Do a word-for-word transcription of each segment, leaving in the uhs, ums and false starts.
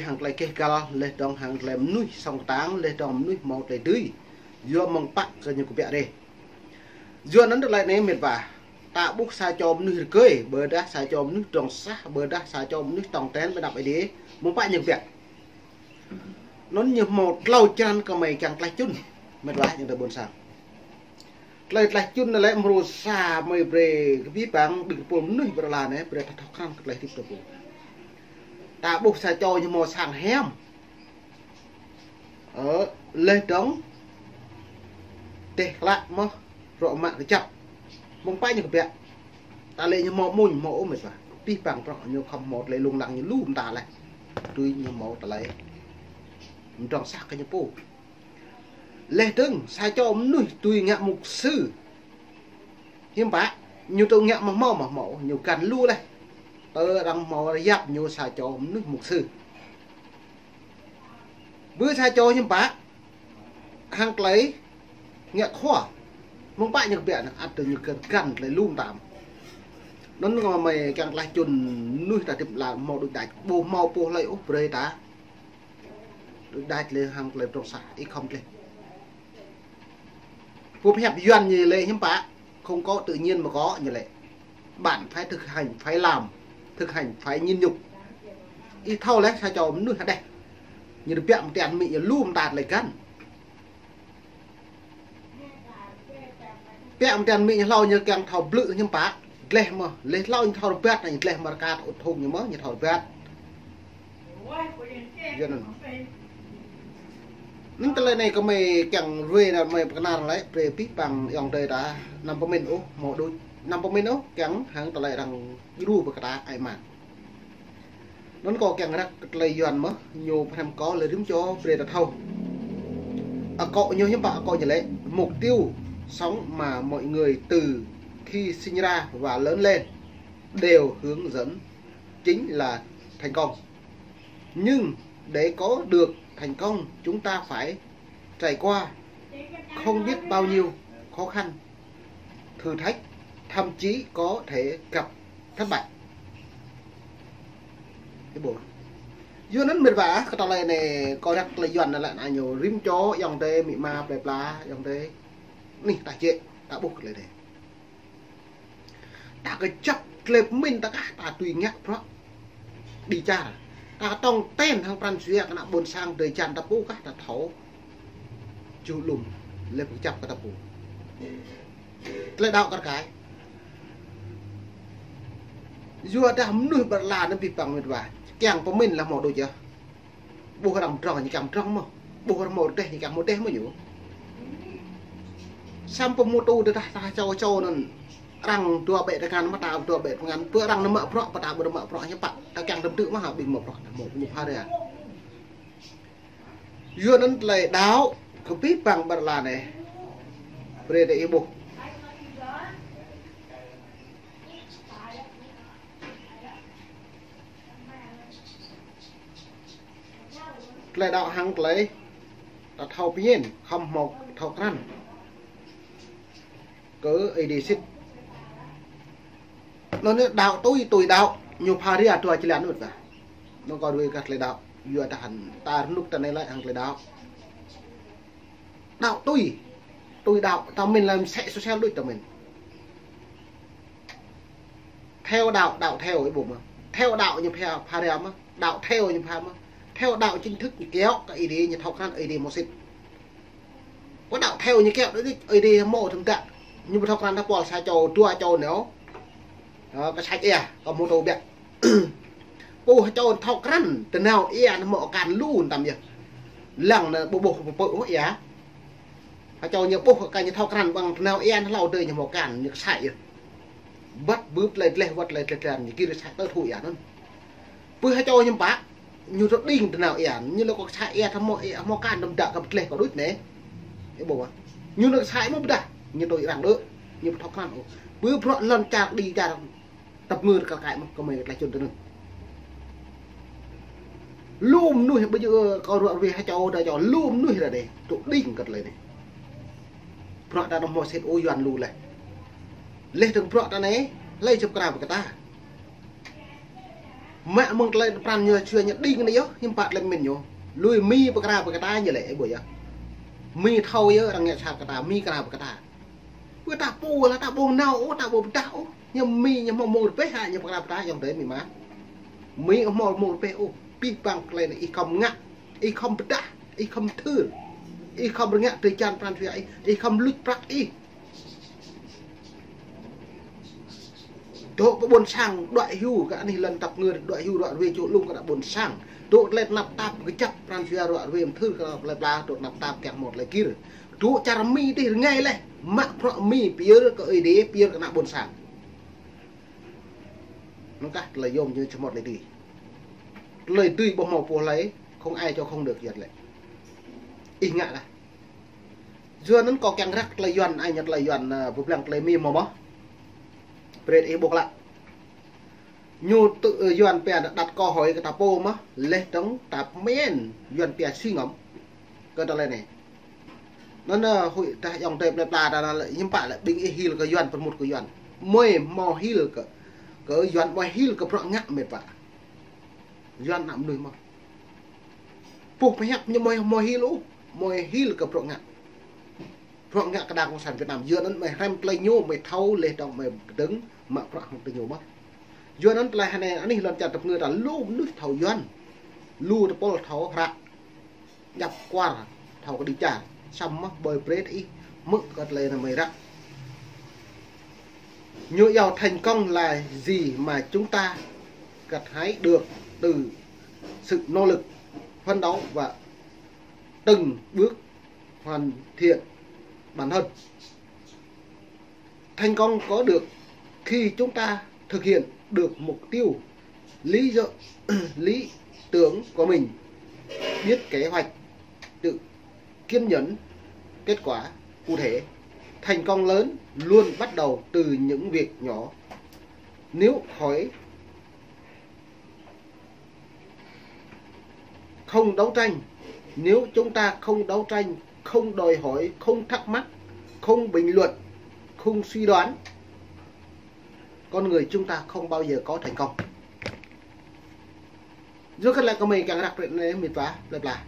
hăng tơlơi keh găl, laih dơ̆ng hăng tơlơi mơnuih sŏng kơtang, laih dơ̆ng mơnuih hmâo tơlơi dưi. Yua mơ̆ng pă kơ ñu kơbiă rĕ. Yua anŭn tơlơi anai mĕt wa. Ta ƀuh sa čô mơnuih rơgơi, ƀôdah sa čô mơnuih drŏng sah, ƀôdah sa čô mơnuih tong ten ƀơi anăp Ơi Adai, mơ̆ng pă ñu kơbiă. Anŭn ñu hmâo tlâo črăn kơ mơi kiăng tlaih čun, mĕt wa, ñu tơ ƀôn sang. Tơlơi tlaih čun anai lĕ mrô sa mơi brơi kơ abih bang ƀing tơpul mơnuih ƀơi lŏn anai brơi ta thâo krăn kơ tơlơi hơdip ta pô. Ta ƀuh sa čô ñu hmâo sang hiam. Ơ, laih dơ̆ng teh klă mơ̆, rŏ mă kơjăp. Mơ̆ng pă ñu kơbiă. Ta lĕ ñu hmâo amuñ, hmâo ôh mĕt wa. Abih bang bruă ñu khŏm hmâo tơlơi lông lăng ñu lu mơta laih. Tui ñu hmâo tơlơi mơdrŏng sah kơ ñu pô. Laih dơ̆ng sa čô mơnuih tui ngă mục sư. Hiư̆m pă, ñu tui ngă mơ̆ hmâo, mơ̆ hmâo, ñu găn lu laih. Tơ arăng hmâo yap ñu sa čô mơnuih mục sư. Ƀu sa čô hiư̆m pă, hăng tơlơi ngă khua. Mơ̆ng pă ñu kơbiă anŭn, ăt tơ ñu găn, găn tơlơi lu mơtam. Anŭn kơ mơi kiăng tlaih čun mơnuih ta hơdip lăm hmâo đôč đač, ƀu hmâo pô hlơi ôh brơi ta đôč đač lĕ hăng tơlơi drŏng sah, ih khŏm tlaih. Pô pơhiăp Yuan ñu lĕ hiư̆m pă, không có tự nhiên mà có ñu lĕ. Bạn phải thực hành, phải làm, thực hành phải nhịn nhục. Ih thâo laih sa čô mơnuih hơđeh. Ñu tơbiă mơ̆ng tian amĭ ñu lu mơta tơlơi găn. Biă mơ̆ng tian amĭ ñu hlâo ñu kiăng thâo blư̆ hiư̆m pă. Dleh mơ̆, laih hlâo ñu thâo rơbat, ñu dleh mơ̆ rơkat ŭt hông ñu mơ̆, ñu thâo rơbat. Yua anŭn. Anŭn tơlơi anai kơ mơi kiăng ruai anŭn mơi pơkơnar lĕ, brơi abih bang ayŏng adơi ta, anăm pơmĭn ôh, hmâo đôč. Anăm pơmĭn ôh, kiăng hăng tơlơi arăng djru pơkơta ai mă. Anŭn kâo kiăng răk tơlơi Yuan mơ̆, ñu pơhrăm kâo lĕ rĭm čô brơi ta thâo. Akŏ ñu hiư̆m pă akŏ ñu lĕ, mục tiêu sống mà mọi người từ khi sinh ra và lớn lên đều hướng dẫn chính là thành công. Nhưng để có được thành công, chúng ta phải trải qua không biết bao nhiêu khó khăn, thử thách, thậm chí có thể gặp thất bại. Ih ƀuh. Yua anŭn mĕt wa, kơ tơlơi anai kâo răk tơlơi Yuan anŭn lĕ anai ñu rĭm čô ayŏng adơi amĭ ama plơi pla ayŏng adơi. Anih ta čĕ, ta ƀuh tơlơi anai. Ta kơjăp tơlơi pơmĭn ta kah ta tui ngă bruă. Đi čar. Ta tong ten hăng pran jua kơ ană ƀôn sang drơi jan ta pô kah ta thâo. Ču lum, lĕ pơkơjăp kơ ta pô. Tơlơi đaŏ kar kaĭ. Yua dah mơnuih ƀơi lŏn anai abih bang mĕt wa. Kiăng pơmĭn lĕ hmâo đôč yơh. Ƀuh arăng pơdrŏng ñu kiăng pơdrŏng mơ̆. Ƀuh arăng hmâo rơdêh ñu kiăng hmâo rơdêh mơ̆ ñu. Samơ̆ pơmŭt tui dah ta čô čô anŭn. Arăng dua ƀĕ tơngan mơ̆ ta dua ƀĕ tơngan. Pơ arăng anŭn mă bruă, pơ ta ƀu mă bruă hiư̆m pă. Ta kiăng tơm tư̆ mơ̆ hă ƀing mă bruă, mă ñu phara. Yua anŭn tơlơi đaŏ kơ abih bang ƀơi lŏn anai. Brơi ta ih ƀuh. Tơlơi đaŏ hăng tơlơi ta thâo pơñen, khŏm hmâo thâo krăn. Kơ Ơi Adai sĭt. Anŭn anai đaŏ tui, tui đaŏ, ñu phara dua čơlan anŭn ta. Anŭn kâo ruai kơ tơlơi đaŏ, yua ta hăng, ta rơnŭk ta anai lĕ hăng tơlơi đaŏ. Đaŏ tui, tui đaŏ, ta mĭn lăm sĕ sôsial đôč ta mĭn. Theo đạo, đạo theo ih ƀuh mơ̆. Theo đạo ñu phara, phara mơ̆. Đạo theo ñu phara mơ̆. Theo đạo chính thức ñu kiaŏ kơ Ơi Adai, ñu thâo krăn Ơi Adai hmâo sĭt. Pơ đạo theo ñu kiaŏ đôč đôč, Ơi Adai hmâo tơm tăk. Ñu ƀu thâo krăn ta pôl sa čô, dua čô nao. Ơ, kơ sač ia, kơ hmâo tô biă. Pô ha čô thâo krăn, tơnao ia anŭn hmâo akan lu tam yơh. Lăng anŭn ƀu ƀuh pơpơ̆ ôh ia. Ha čô ñu ƀuh kơ ñu thâo krăn ƀăng tơnao ia anŭn hlâo adơi ñu hmâo akan, ñu kơsai yơh. Băt bưp tơlơi dleh, wăt tơlơi dleh dlan, ñu gir kơsai tơ thu ia anŭn. Pơ ha čô hiư̆m pă, ñu tơđing tơnao ia, ñu lĕ kơ kơsai ia thâo hmâo ia, hmâo akan tơm tăk kơ pơdleh kơ đôč anai. Ih ƀuh mơ̆. Ñu nao kơsai mơ̆ pơdah, ñu tui arăng đôč, ñu ƀu thâo krăn ôh. Pơ bruă lŏn čar đĭ čar Tăp ngơ kar kaĭ mơ̆ kơ mơi tơlơi čun tơ anŭn. Lu mơnuih ƀu djơ̆ kơ ruă ruih ha čô đa čô, lu mơnuih ră anai, tŭ đing kơ tơlơi anai. Bruă ta anŭn hmâo sĭt ôh Yuan lu laih. Laih dơ̆ng bruă ta anai, hlơi čŭp krao kơ ta. Mă mơ̆ng tơlơi pran ñu sua ñu đing anai yơh, hiư̆m pă tơlơi pơmĭn ñu. Lui Mi pơkra pơkra ñu lĕ, ơ ƀuh yơh. Mi thâo yơh, arăng ngă sa kơ ta, Mi kra pơkra. Ƀu ta pô lah, ta ƀu nao ôh, ta ƀu pơdah ôh. Ñu Mi ñu hmâo mông rơbeh hă, ñu pơkra pơkra ayŏng adơi amĭ ama. Mi hmâo mông rơbeh ôh, pih pang tơlơi anai ih khŏm ngă, ih khŏm pơdah, ih khŏm thâo. Ih khŏm rơngiă drơi jăn pran jua ih, ih khŏm luč prăk ih. Dŏ pơ ƀôn sang đuaĭ hyu, kơ anih lŏn tăp ngơr đuaĭ hyu, đuaĭ rơwe čô lung kơ ană ƀôn sang. Dŏ tơlơi tơnap tap kơjăp pran jua đuaĭ rơwe mơthưr kơ tơlơi pla, dŏ tơnap tap kiăng hmâo tơlơi gir. Dŏ čar Mi dih rơngai laih, mă bruă Mi pơyơr kơ Ơi Adai, pơyơr kơ ană ƀôn sang. Anŭn kah tơlơi yôm ñu či hmâo tơlơi dưi. Tơlơi dưi ƀu hmâo pô hlơi, không ai cho không được yơh lĕ. Ih ngă lah. Yua anŭn kâo kiăng răk tơlơi Yuan, ai ñu tơlơi Yuan, ơ, pơblang tơlơi Mi mơ̆ mơ̆. Brơi ih ƀuh lah. Ñu tơ, ơ, Yuan pia đặt câu hỏi kơ ta pô mơ̆, laih dơ̆ng ta pơmĭn Yuan pia si ngŏm. Kơ tơlơi anai. Anŭn, ơ, huĭ dah ayŏng adơi plơi pla ta anŭn lĕ, hiư̆m pă lĕ ƀing ih hil kơ Yuan, pơmŭt kơ Yuan. Mơi hmâo hil kơ, kơ Yuan, mơi hil kơ bruă ngă mĕt wa. Yuan ană mơnuih mơ̆. Pô pơhiăp ñu mơi hmâo hil ôh, mơi hil kơ bruă ngă. Bruă ngă kơ đảng cộng sản Việt Nam, yua anŭn mơi hrăm tơlơi ñu, mơi thâo laih dơ̆ng mơi kơdơ̆ng mă bruă hăng tơlơi ñu mơ̆. Yua anŭn tơlơi hơnai anih lŏn čar tơpơngơ̆ ta lu mơnuih thâo Yuan. Lu tơpul thâo hră. Djăp kwar thâo kơđi čar. Samơ̆ ƀơi brơi ih hmư̆ kơ tơlơi anai mơi răk. Ñu iâu thành công là gì mà chúng ta gặt hái được từ sự nỗ lực, phấn đấu và từng bước hoàn thiện bản thân. Thành công có được khi chúng ta thực hiện được mục tiêu, lý do, lý tưởng của mình, biết kế hoạch, tự kiểm nhận kết quả cụ thể. Thành công lớn luôn bắt đầu từ những việc nhỏ. Nếu khỏi không đấu tranh, nếu chúng ta không đấu tranh, không đòi hỏi, không thắc mắc, không bình luận, không suy đoán, con người chúng ta không bao giờ có thành công. Yua kơ lĕ kơ mơi kiăng răk brơi anai mĕt wa plơi pla.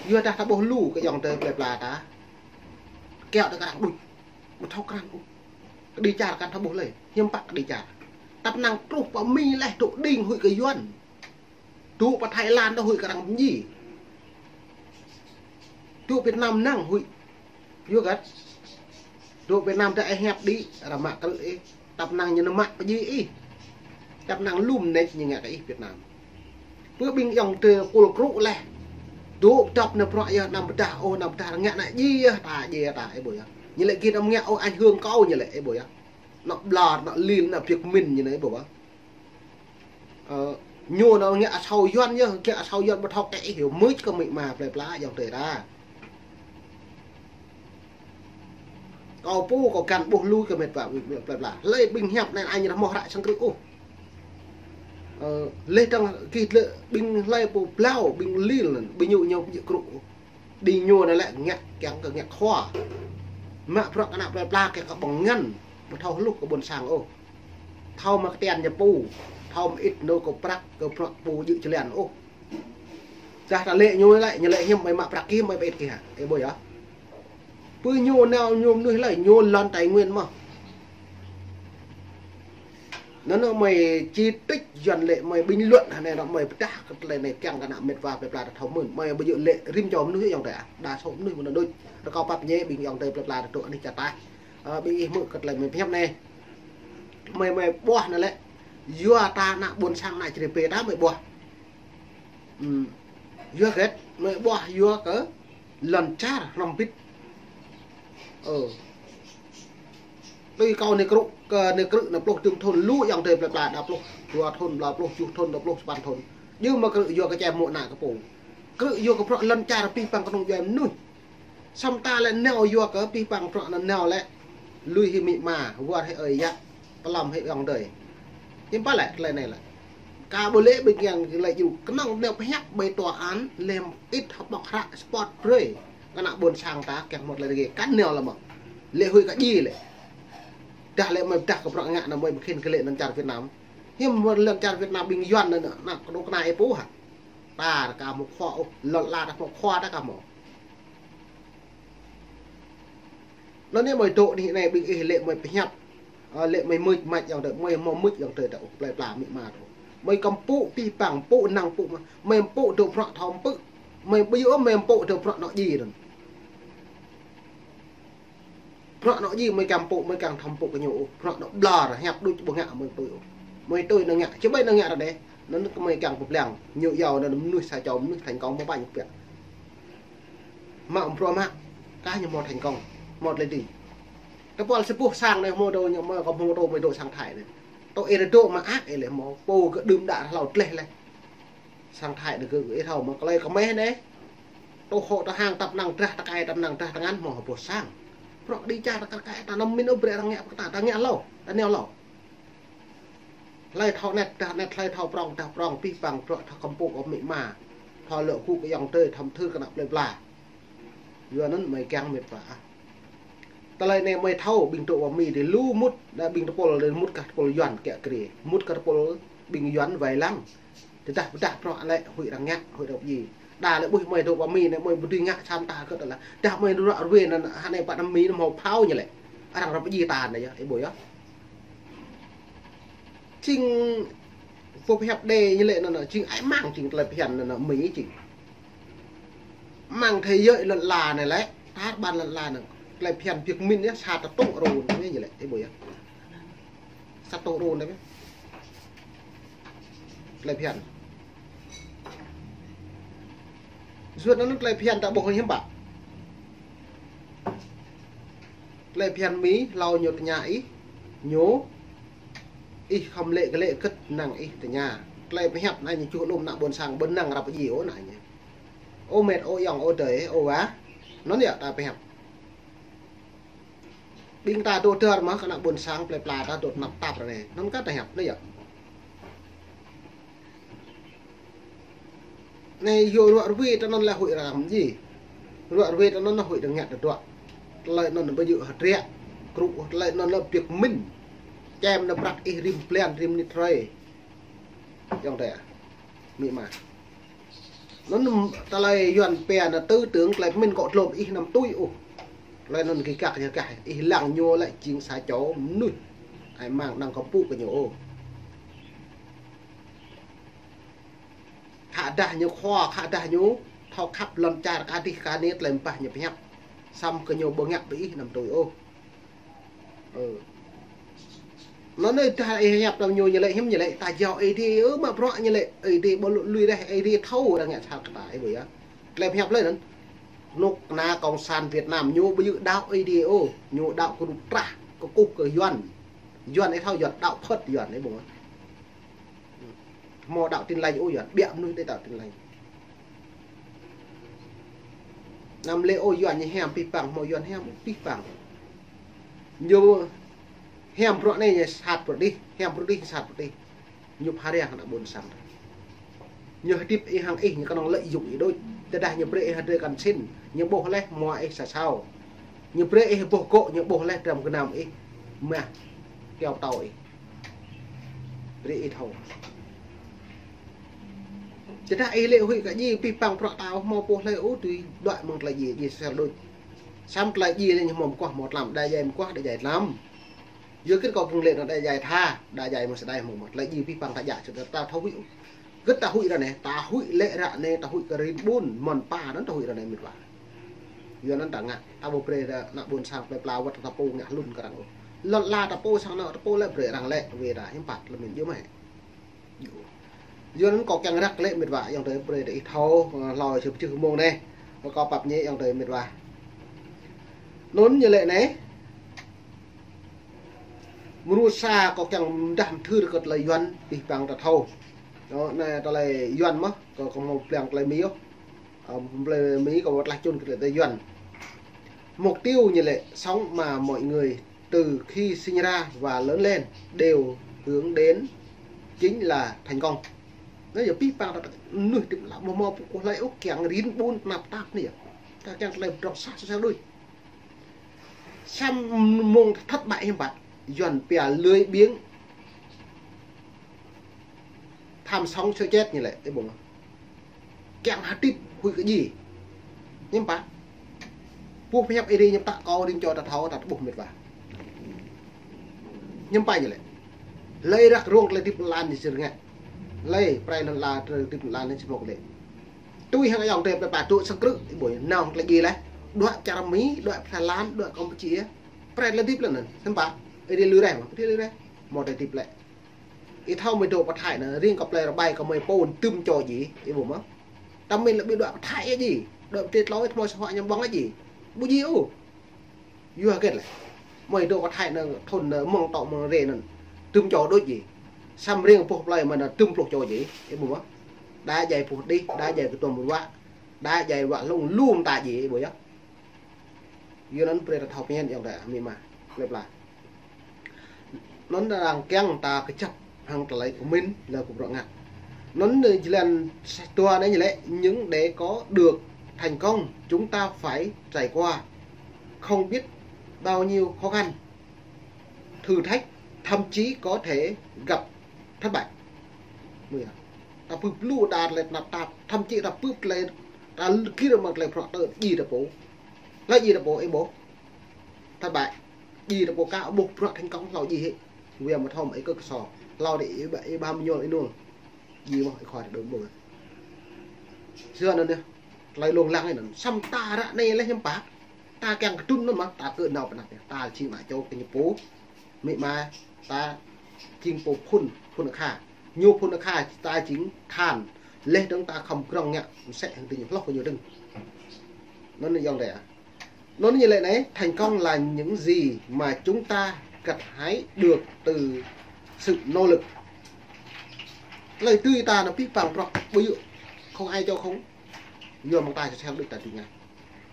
Yua dah ta ƀuh lu kơ ayŏng adơi plơi pla ta. Kiăo ta kơ arăng đuč. Ƀu thâo krăn ôh. Kơđi čar kăn thâo ƀuh lơi. Hiư̆m pă kơđi čar. Tăp năng truh pơ Mi laih dŏ đing huĭ kơ Yuan. Dŏ pơ Thái Lan dŏ huĭ kơ arăng pơñi. Dŏ Việt Nam năng huĭ. Yua kơ dŏ Việt Nam ta ih hiăp đĭ, arăng mă krư̆ ih. Tăp năng ñu nao mă pơñi ih. Tăp năng lŏm nĕč ñu ngă kơ ih Việt Nam. Pơ ƀing ayŏng adơi kul krŭ laih. Dŏ pơdŏp nao bruă yơh, anăm pơdah ôh, anăm pơdah ngă ană djai yơh, ta djai ta, ih ƀuh yơh. Ñu lĕ gih anăm ngă ôh, ảnh hưởng kâo ñu lĕ, ih ƀuh yơh. Ană ƀlŏr, ană lil, ană biăk min ñu anai, ih ƀuh yơh. Ơ, ñu anŭn ngă asâo Yuan yơh, ngă asâo Yuan ƀu thâo kơ ih yơh, mưč kơ amĭ ama plơi pla ayŏng adơi ta. Kâo pô kâo găn ƀuh lu kơ mĕt wa plơi pla. Hlơi ƀing hiăp anai ñu dah hmâo hră sang krư̆ ôh. Ơ, laih dơ̆ng gih lĕ ƀing hlơi pô blâo, ƀing lil anŭn, ƀing ñu ñu ƀu djơ̆ krŭ ôh. Đĭ ñu anŭn lĕ ngă kiăng kơ ngă khua. Mă bruă kơ ană plơi pla kiăng kơ ƀơ̆ng ngăn, ƀu thâo hluh kơ ƀôn sang ôh. Thâo mă kơtian ñu pô, thâo mơit nô kơ prăk kơ bruă pô djơ̆ čơlian ôh. Dah ta lĕ ñu lĕ, ñu lĕ hiư̆m mơi mă prăk kih, mơi mơit kih hă. Ih ƀuh yơh. Pơ ñu nao ñu mơnuih lơi, ñu lŏn Tây Nguyên mơ̆. Anŭn mơi chỉ trích Yuan lĕ mơi bình luận hơnai anŭn mơi pơdah kơ tơlơi anai kiăng kơ ană mĕt wa plơi pla ta thâo mơ̆n. Mơi ƀu djơ̆ lĕ rĭm čô mơnuih ayŏng adơi. Đa số mơnuih mơ̆n đôč. Rơkâo pap ñe ƀing ayŏng adơi plơi pla ta dŏ anih čar taih. Ơ, ƀing ih hmư̆ kơ tơlơi mơi pơhiăp anai. Mơi, mơi ƀuah anŭn lĕ. Yua ta ană ƀôn sang ană čri pê ta mơi ƀuah. Ưm. Yua hơget, mơi ƀuah yua kơ lŏn čar hrŏm bĭt. Ơ. Tui kâo anai krŭ, kơ anai krư̆ anai pluh dơ̆ng thŭn lu ayŏng adơi plơi pla đa pluh, dua thŭn, đa pluh, tơjuh thŭn, đa pluh sapăn thŭn. Djơ̆ mă krư̆ yua kơ čem mơ̆ ană kơ pô. Krư̆ yua kơ bruă lŏn čar pih pang kơnung djuai mơnuih. Samơ̆ ta lĕ nao yua kơ pih pang bruă anŭn nao lĕ lui hĭ amĭ ama, wơr hĭ ơi yă, pơlăm hĭ ayŏng adơi. Hiư̆m pă lĕ tơlơi anai lĕ. Kâo ƀu lĕ ƀing kiăng lĕ djru, kơnơ̆ng nao pơhiăp ƀơi tòa án, lĕ mơit hơ̆k ƀơ̆k hră spot brơi. Kơ ană ƀôn sang ta kiăng hmâo tơlơi rơgơi kăn nao lĕ mơ̆. Lĕ huĭ kơ djai lĕ. Dah lĕ mơi pơdah kơ bruă ngă anŭn mơi pơkhĭn kơ lĕ lŏn čar Việt Nam. Hiư̆m mơ̆ lŏn čar Việt Nam ƀing Yuan anŭn, anŭn kơ dŏ kơna ih pô hă? Ta ka hmâo khua ôh, lŏn la ta hmâo khua ta ka hmâo. Anŭn anai mơi dŏ anih anai ƀing ih lĕ mơi pơhiăp. Ơ, lĕ mơi mưč mač ayŏng adơi, mơi hmâo mưč ayŏng adơi ta ôh, plơi pla amĭ ama ta ôh. Mơi kăm pŭ, pih pang pŭ, năng pŭ mă. Mơi pŭ dŏ bruă thâo pŭ. Mơi ƀu djơ̆ mơi pŭ dŏ bruă anŏ djai anŭn. Bruă anŏ djai mơi kiăng pŭ, mơi kiăng thâo pŭ kơ ñu ôh. Bruă anŏ ƀlŏr, hiăp đôč ƀu ngă mơi pŭ ôh. Mơi tui anŭn ngă, či ƀai anŭn ngă ră anai. Anŭn kơ mơi kiăng pơblang. Ñu yua anŭn mơnuih sa čô, mơnuih thành công mơ̆ ƀañ kơ pĕ. Mă bruă mă, kah ñu hmâo thành công, hmâo tơlơi dưi. Tơpul sa boh sang anai hmâo dŏ ñu mơi kơ hmâo dŏ mơi dŏ sang Thái anai. Tŏ ih dŏ mă ăh ih lĕ hmâo, pô kơ đưm đă hlâo tleh leh. Sang Thái anai kơ ih thâo mă tơlơi kơmeh anai. Tŏ hŏ tŏ hăng tăp năng drah tơkai tăp năng drah tơngan hmâo boh sang. Bruă kơđi čar tơkai ta anăm min ôh brơi arăng ngă kơ ta, ta ngă hlâo, ta nao hlâo. Hlơi thâo anet dah anet, hlơi thâo prŏng dah prŏng, pih pang bruă thâo kăm pŭ kơ amĭ ama. Thâo lŏ gŭ kơ ayŏng adơi, thâo mơthưr kơ ană plơi pla. Yua anŭn mơi kiăng mĕt wa. Tơlơi anai mơi thâo ƀing dŏ pơ Mi dih lu mŭt, đa ƀing tơpul dih mŭt kah tơpul Yuan kiă kriê. Mŭt kah tơpul ƀing Yuan wai lăng. Tơdah pơdah bruă lĕ huĭ arăng ngă, huĭ arăng pơdjai. Đa lĕ ƀuh mơi dŏ pơ Mi anai mơi ƀu dưi ngă sa mơta kơ tơlơi. Dah mơi dŏ ră ruai anŭn hă anai pă anăm Mi anŭn hmâo phao ñu lĕ. Arăng arăng pơdjai ta anai yơh, ih ƀuh yơh. Jing boh pơhiăp đe ñu lĕ anŭn, anŭn, jing ai mang jing tơlơi phiăn anŭn, anŭn, Mi jing. Mang thế giới lŏn la anai lĕ, tar ƀan lŏn la anai. Tơlơi phiăn Việt Minh yơh, sa tơtŭ rôn anai ñu lĕ, ih ƀuh yơh. Sa tơtŭ rôn anai. Tơlơi phiăn. Yua anŭn tơlơi phiăn ta ƀuh hiư̆m pă. Tơlơi phiăn Mi hlâo ñu tơña ih, ñu ih khŏm lĕ kơ lĕ kơ̆t năng ih tơña. Tơlơi pơhiăp anai ñu čuh lŏm ană ƀôn sang ƀu năng ră pơdjai ôh anai ñu. Ơ mĕt, ơ ayŏng, ơ adơi, ơ wa. Anŭn yơh ta pơhiăp. Ƀing ta dŏ dơr mơ̆ kơ ană ƀôn sang plơi pla ta dŏ tơnap tap ră anai. Anŭn kơ ta hiăp anai yơh. Anai yua ruă ruai ta anŭn lĕ huĭ arăng mơdjai. Ruă ruai ta anŭn huĭ arăng ngă tơdruă. Tơlơi anŭn ƀu djơ̆ hơdră. Kru tơlơi anŭn lĕ Việt Minh. Čem anŭn prăk ih rĭm blan rĭm mơnit hrơi. Ayŏng adơi. Amĭ ama. Anŭn tơlơi Yuan pia anŭn tư tưởng tơlơi pơmĭn kŏ dlom ih anăm tui ôh. Tơlơi anŭn gih gah ñu gah ih lăng ñu lĕ jing sa čô mơnuih. Ai mang năng kơ pŭ kơ ñu ôh. Khă dah ñu khua, khă dah ñu thâo khăp lŏn čar kơ dih kơ anai tơlơi ƀah ñu pơhiăp. Samơ̆ kơ ñu ƀu ngă pơ ih anăm tui ôh. Ơ. Anŭn anai dah ih hiăp tơm ñu ñu lĕ hiư̆m ñu lĕ ta jao Ơi Adai ơ mă bruă ñu lĕ Ơi Adai ƀu lui reh Ơi Adai thâo arăng ngă sat kơ ta ih ƀuh yơh. Tơlơi pơhiăp lĕ anŭn. Nuk kơna Cộng sản Việt Nam ñu ƀu djơ̆ đaŏ Ơi Adai ôh, ñu đaŏ kơ rup trah kơkuh kơ Yuan. Yuan ih thâo Yuan đaŏ phơ̆t Yuan ih ƀuh. Hmâo đaŏ Tin Lành ôh Yuan, biă mơnuih đaŏ Tin Lành. Anăm lĕ ôh Yuan ñu hiam pih pang, hmâo Yuan hiam pih pang. Ñu hiam bruă anai ñu sat bruă dih, hiam bruă dih sat bruă dih. Ñu phara hăng ană ƀôn sang. Ñu hơdip ih hăng ih ñu kơnơ̆ng lợi dụng ih đôč. Tơdah ñu brơi ih hơdrơi kăn sĭn, ñu ƀuh leh mua ih sa sao. Ñu brơi ih boh gŏ, ñu ƀuh leh dram gơnam ih. Mah, kiao tâo ih. Brơi ih thâo. Tơdah ih lĕ huĭ kơ djai pih pang bruă ta ôh hmâo pô hlơi ôh tui đuaĭ mơ̆ng tơlơi djai, djai sel đôč. Samơ̆ tơlơi djai lĕ ñu hmâo mơguah hmâo tlam, đa djai mơguah, đa djai tlam. Yua kơ kâo kiăng lĕ anŭn đa djai tha, đa djai mơ̆ sơdai hmâo mơ̆. Tơlơi djai pih pang ta djă sơdai ta thâo huĭ ôh. Gơ̆t ta huĭ ră anai, ta huĭ lĕ ră anai, ta huĭ kơ rin ƀun, mơ̆n pa anŭn ta huĭ ră anai mĕt wa. Yua anŭn ta ngă, ta ƀu brơi ta ană ƀôn sang plơi pla wơ̆t ta pô ngă hlŭn kơ arăng ôh. Lŏn la ta pô sang anŏ ta pô lĕ brơi arăng lĕ, wai ta hiư̆m pă tơlơi mĭn yơh mơ̆. Yua anŭn kâo kiăng răk lĕ mĕt wa, ayŏng adơi brơi ta ih thâo, ơ, hlâo čư̆ čư̆ mông anai. Kâo pap ñe ayŏng adơi mĕt wa. Anŭn ñu lĕ anai. Mrô sa kâo kiăng mơdah mơthưr kơ tơlơi Yuan pih pang ta thâo. Anŭn anai tơlơi Yuan mơ̆, kâo kơ hmâo pơblang tơlơi Mi ôh. Ơ, tơlơi Mi kâo wơ̆t lah čun kơ tơlơi Yuan. Mục tiêu ñu lĕ sống mà mọi người từ khi sinh ra và lớn lên đều hướng đến chính là thành công. Anai yơh pih pang ta, ta mơnuih hơdip lăm mơ̆ mơ̆ pô hlơi ôh kiăng rin ƀun tơnap tap anai yơh. Ta kiăng tơlơi pơdrŏng sah sah đôč. Samơ̆ mông thất bại hiư̆m pă, Yuan pia lười biếng. Tham sống sợ chết ñu lĕ, ih ƀuh mơ̆. Kiăng hơdip huĭ kơ djai. Hiư̆m pă. Ƀuh pơhiăp ih ri hiư̆m pă kâo rĭm čô ta thâo ta ƀuh mĕt wa. Hiư̆m pă ñu lĕ. Lơi răk rông tơlơi hơdip lăn ñu sir ngă. Lơi prai lăn la tơlơi hơdip lăn ñu sir mơ̆ lĕ. Tui hăng ayŏng adơi pơpă tŭ sang krư̆, ih ƀuh nao tơlơi djai lĕ. Đuaĭ čar Mi, đuaĭ Thái Lan, đuaĭ Campuchia. Prai tơlơi hơdip lăn anŭn. Hiư̆m pă. Ih ri lui rĕ mơ̆, ih ri lui rĕ. Mơ̆ tơlơi hơdip lĕ. Ih thâo mơi dŏ pơ Thái anŭn, riêng kơ plei rơbai kơ mơi pô tŭm čô djai, ih ƀuh mơ̆. Tơdah mơi lĕ ƀu đuaĭ pơ Thái djai, đuaĭ pơ tơlơi tơlơi tơmơi sơhuă ñăm ƀơ̆ng djai. Ƀu djai ôh. Yua hơget lĕ. Mơi dŏ pơ Thái anŭn, thun anŭn, mơ̆ng tŏ mơ̆ng rê anŭn, tŭm čô đôč djai. Samơ̆ riêng pô plei mơi anŭn tŭm pluh čô djai, ih ƀuh mơ̆. Đa djai pô đih, đa djai kơtuăm ruă, đa djai ruă hlung lu mơta djai, ih ƀuh yơh. Yua anŭn brơi ta thâo pơñen ayŏng adơi amĭ ama, plơi pla. Anŭn arăng kiăng ta kơjăp hăng tơlơi pơmĭn lĕ kơ bruă ngă. Anŭn jơlan dua anai ñu lĕ, nhưng để có được thành công, chúng ta phải trải qua không biết bao nhiêu khó khăn, thử thách, thậm chí có thể gặp thất bại. Mơi yơh. Ta pưp lu đa tơlơi tơnap tap, thậm chí ta pưp tơlơi, ta gir mơ̆ng tơlơi bruă tơ djai ta pô. Lĕ djai ta pô, ih ƀuh. Thất bại. Djai ta pô ka ƀuh bruă thành công hlâo djai hĕ. Wia mă thom ih kơ kơsô. Hlâo đe ih ba, ih ba mơñol ih nul. Djai mơ̆ ih khua đơ̆m ƀuh. Sơ anŭn yơh. Tơlơi lông lăng anŭn. Samơ̆ ta ră anai lĕ hiư̆m pă. Ta kiăng kơdŭn anŭn mơ̆. Ta kơ nao pơ anăp yơh. Ta jing ană čô kơ ñu pô. Amĭ ama ta jing pô phŭn, phŭn akha. Ñu phŭn akha ta jing than. Leh dơ̆ng ta khŏm krŏng ngă mơsĕ hăng tơ ñu hloh kơ ñu dơ̆ng. Anŭn ayŏng adơi ah. Anŭn ñu lĕ anai, thành công là những gì mà chúng ta gặt hái được từ sự nỗ lực. Tơlơi tui ta anŭn pih păng prŏk, ƀu djơ̆ không ai cho không. Yua mơ̆ng ta sa đôč ta tui ngă.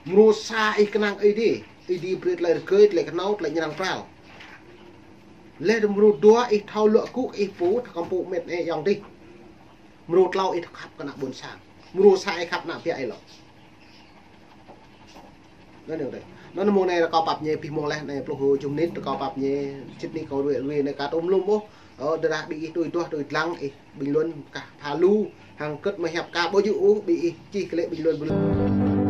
Mrô sa ih kơnang Ơi Adai, Ơi Adai brơi tơlơi rơgơi, tơlơi kơnâo, tơlơi ñu arăng pral. Leh dơ̆ng mrô dua ih thâo luă gŭ ih pô, thâo kăm pô mĕt anai ayŏng adơi. Mrô tlâo ih thâo khăp kơ ană ƀôn sang. Mrô sa ih khăp ană biă ih lŏ. Anŭn anai. Anŭn mông anai rơkâo pap ñe pih mông leh anai pluh jum nit rơkâo pap ñe sĭt nik kâo rui rui anai ka tŭm lum ôh. Ơ, tơdah ƀing ih tui duah tui dlăng ih bình luận kah pha lu hăng kơ̆t mơhiăp ka ƀu djơ̆ ôh ƀing ih čih kơ lĕ bình luận bình luận.